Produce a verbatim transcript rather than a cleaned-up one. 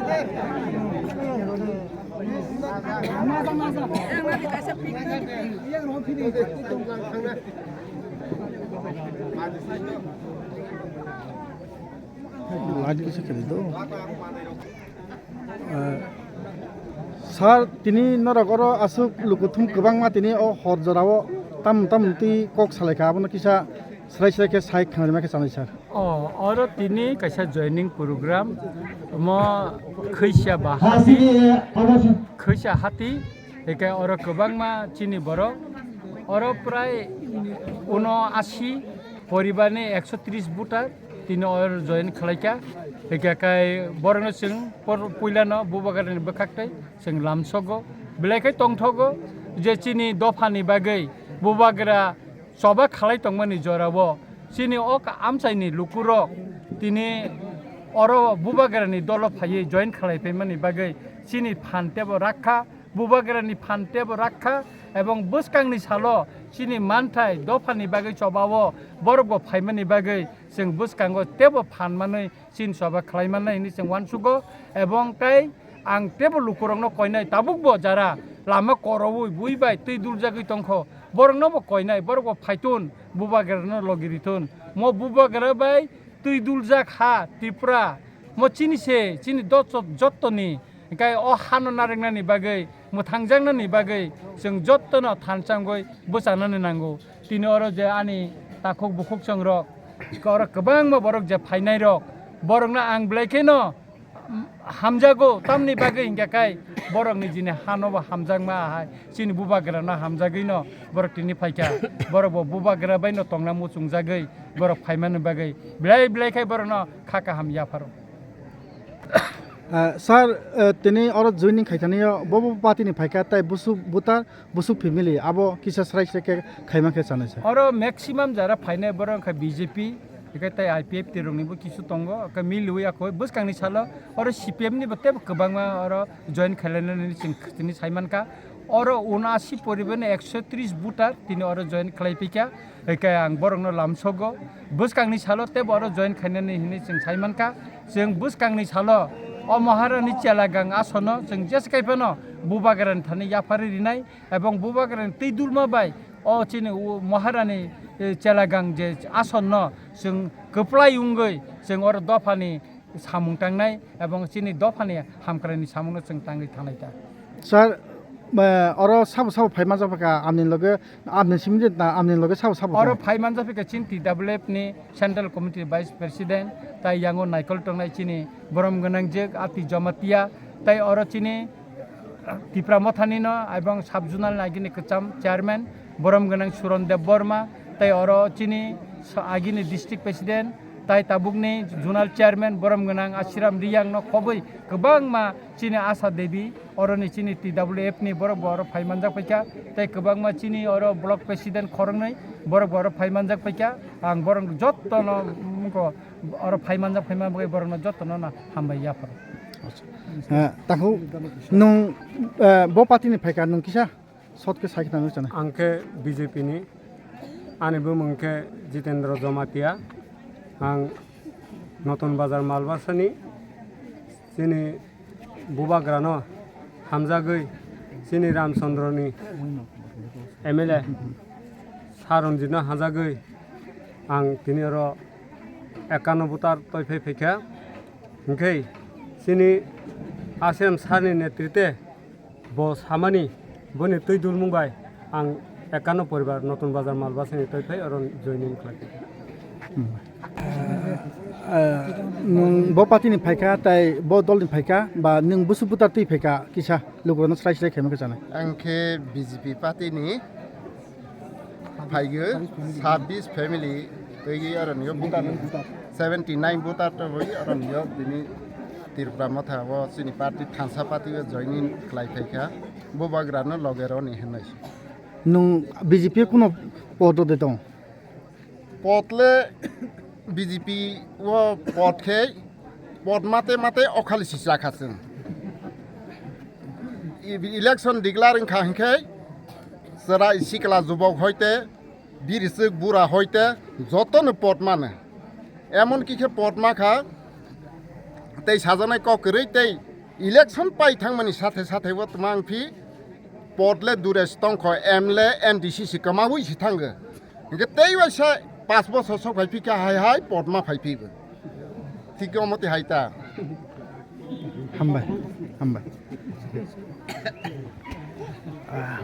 Light kisa kheli do. Ah, sir, tini norok oro aswk lukuthum kwbangma tini o hor jorao tam tam twi kok salaikha, abono kisa srai srai khe sai khna rwma khe chanai, sir. O, oro tini kaisa joining program, omo khwisa ba hati, khwisa hati, hingke oro kwbangma chini borok, oro prai uno asi poribarni ekso tris voter tini oro join khlaikha, hingke kai borokno chwng por-, puilano Bubagrani bwkhak tei chwng lamsogo, belai khe tongthogo je chini dophani bagwi Bubagra choba khalai tongmani jorao chini o ka-, amchaini lukurok tini oro Bubagrani dolo phaiwi join khalai phaimani bagwi chini phan tebo rakha, Bubagrani phan tebo rakha, ebong bwskangni salo chini manthai dophani bagwi chobao borokbo phaimani bagwi chwng bwskango tebo phan manwi chini choba khlai mannai hinwi chwng uansugo, ebong tei ang tebo lukurokno koinai tabukbo jara lama koroui bui bai twi duljagwi tongkho, boroknobo koinai, borokbo phaitun, Bubagrano logi ritun. Mo Bubagra bai twi duljak ha Tripura, mo chini se, chini dot-, jottoni, hingkai o hano narwknani bagwi, mwthangjaknani bagwi chwng jottono thansa wngwi bwchanani nango. Tini oro je ani takhuk bukhuk chongrok, oro kwbangma borok je phainairok, borokno ang belai kheno hamjago, tamni bagwi hingkha khe borokni jini hanobo hamjakma ahai, chini Bubagrano hamjagwino borok tini phaikha, borokbo Bubagra baino tongna muchungjagwi borok phaimani bagwi belai belai khe borokno kha kaham yapharo. Ah, sir, eh, tini oro joining khaithani o bo bo party ni phaikha tei busuk butar busuk family abo kisa srai srai khe khaima khe chanai sir. Oro maximum jara phainai borok wngkha B J P, hingke tei I P F T rokni bo kisu tongo, hingke miliwi ako bwskangni salo oro C P M ni bo tebo kwbangma oro join khainani chwng tini saimankha. Oro unasi poribarni ekso tris voter tini oro join khlai phikha, hingke ang borokno lamsogo. Bwskangni salo tebo oro join khainani hinwi chwng saimankha. Chwng bwskangni salo o Maharani Chelagang asono chwng jesa kaiphano Bubagrani thani yapharwi rinai. Ebong Bubagrani twi dulma bai o chini u-, Maharani, eh, Chelagang je asonno chwng kwplai wngwi chwng oro dophani samung tangnai ebong chini dophani hamkraini samungno chwng tangwi thangnai ta. Sir, eh, oro sabo sabo phai manjak kha amni loge, amni simi de ta amni loge sabo sabo oro phai manjak kha chini T W F ni Central Committee Vice President, tai yango naikol tongnai chini borom gwnang je Ati Jamatia, tai oro chini Tipra Mothani no, ebong sub zonal agini kwcham chairman, borom gwnang Suron Deb Borma, tai oro chini sa-, agini district president, tai tabukni zonal chairman, borom gwnang Asiram Riyang no khobwi kwbangma chini Asha Devi, oroni chini T W F ni borok bo oro phai manjak paikha, tai kwbangma chini oro block president khoroknwi borok bo oro phai manjak paikha, ang borok jotto no, mm, ko oro phai manjak phaima bagwi borok no jotto no hambai yapharo. Eh, takhuk, nwng, eh, bo party ni phaikha, nwng kisa short khe sai khna nung chana. Ang khe B J P ni, ani bumung khe Jitendra Jamatia, ang Notun Bazar Malbasa ni, chini Bubagra no hamjagwi, chini Ramchandra ni M L A Saronjit no hamjagwi, ang tini oro ekkanno voter toi phai phaikha. Hingkhe chini Asiram sir ni netrite bo samani boni twi dulmung bai ang ekkanno poribar Notun Bazar Malbasa ni toi phai oro joining khlai. Hmm. Eh, nwng bo party ni phaikha tai bo dol ni phaikha ba nwng busu buta twi phaikha kisa lukurokno srai srai khaima khe chanai. Ang khe B J P party ni. Phaigwi sabbish family twi oroni o voter seventy nine voter to bwi oroni o tini Tripura Motha o chini party thansa party o joining khlai phaikha, Bubagrano loge roni hinwi. Nwng B J P kuno pod rwdi tong? Pod le B J P o pod khe pod mate mate okhali sisa kha chwng. I-, election declare wngkha hinkhe chwrai sikla jubok hoite, biri swk bura hoite jotono pod mano. Emon ki khe pod ma kha tei sajaknai kok kwrwi tei Election pai thangmani sathe sathe bo tma wngphi, pod le dure se tongkho, M L A, M D C se kwmaui se thango. Hingke tei waisa pas bosor sok phai phikha hai hai pod ma phai phibo. Thik omo te hai ta. Hambai, hambai. Ah.